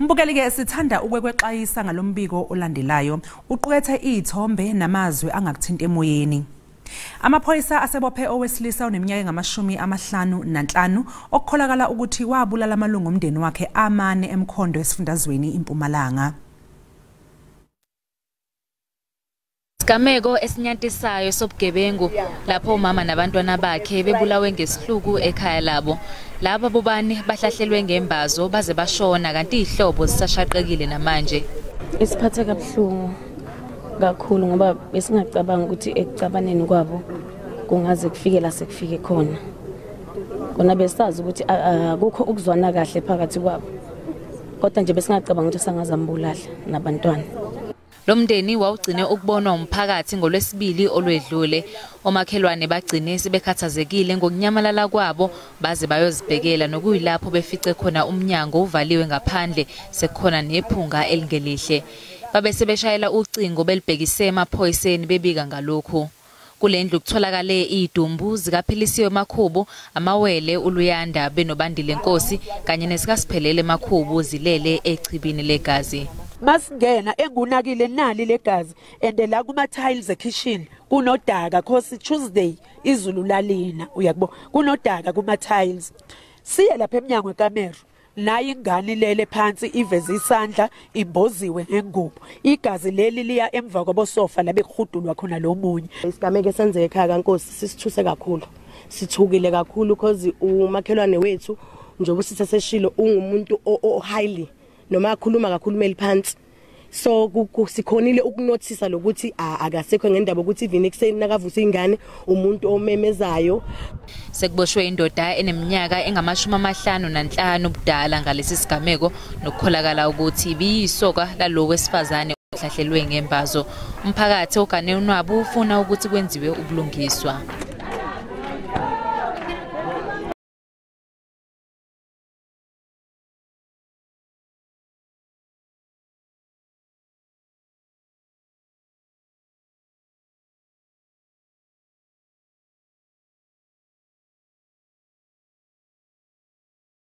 Mbukeli-ke, sithanda ukwekwexwayisa ngalombiko olandelayo uqukethe iy'thombe namazwi angakuthinta emoyeni. Amaphoyisa asebophe owesilisa oneminyaka engama-55 okukholakala ukuthi wabulala amalungu omndeni wakhe amane eMkhondo esifundazweni iMpumalanga. Isigameko esinyantisayo sobugebengu lapho umama nabantwana bakhe bebulawe ngesihluku ekhaya labo. Laba bobani bahlahlelwe ngembazo baze bashona, kanti ihlobo zisashaqekile namanje. Isiphathe kabuhlungu kakhulu ngoba besingacabanga ukuthi ekucabaneni kwabo kungaze kufike la sekufike khona. Kona besazi ukuthi akukho ukuzwana kahle phakathi kwabo, kodwa nje besingacabanga ukuthi sangazambulala nabantwana. Lo mndeni wawugcine ukubonwa umphakathi ngolwesibili olwedlule. Omakhelwane bagcine sebekhathazekile ngokunyamalala kwabo, baze bayozibhekela nokuyilapho befice khona umnyango uvaliwe ngaphandle, sekukhona nephunga elingelihle. Babe sebeshayela ucingo belibhekise emaphoyiseni bebika ngalokhu. Kule ndlu kutholakale idumbu zikaPhilisiwe Makhubu, amawele uLuyanda benoBandile Nkosi kanye nesikaSiphelele Makhubu zilele echibini legazi. Masingena engunakile nali legazi, and la kuma tiles ekitchen kunodaka, cause Tuesday izulu lalina, uyakubo kunodaka kuma tiles. Siye lapha eminyango ekamero, nayi ingane lele phansi iveze isandla imboziwe ngengubo, igazi leli liya emva kwabosofa la bekuhudulwa khona lo munye. Isigameko esenzeke ekhaya kaNkosi sisithuse kakhulu, sithukile kakhulu cause umakhelwane wethu njengoba siseseshilo ungumuntu o highly noma akhuluma kakhulumeli phansi, so sikhonile ukunothisa lokuthi akasekho ngendaba ukuthi even ekuseni nakavusa ingane umuntu omemezayo. Sekuboshwe indoda eneminyaka engama-55 ubudala ngalesi sigameko nokukholakala ukuthi ibiyisoka lalo wesifazane ohlahlelwe ngembazo. Umphakathi ogane unwabu ufuna ukuthi kwenziwe ubulungiswa.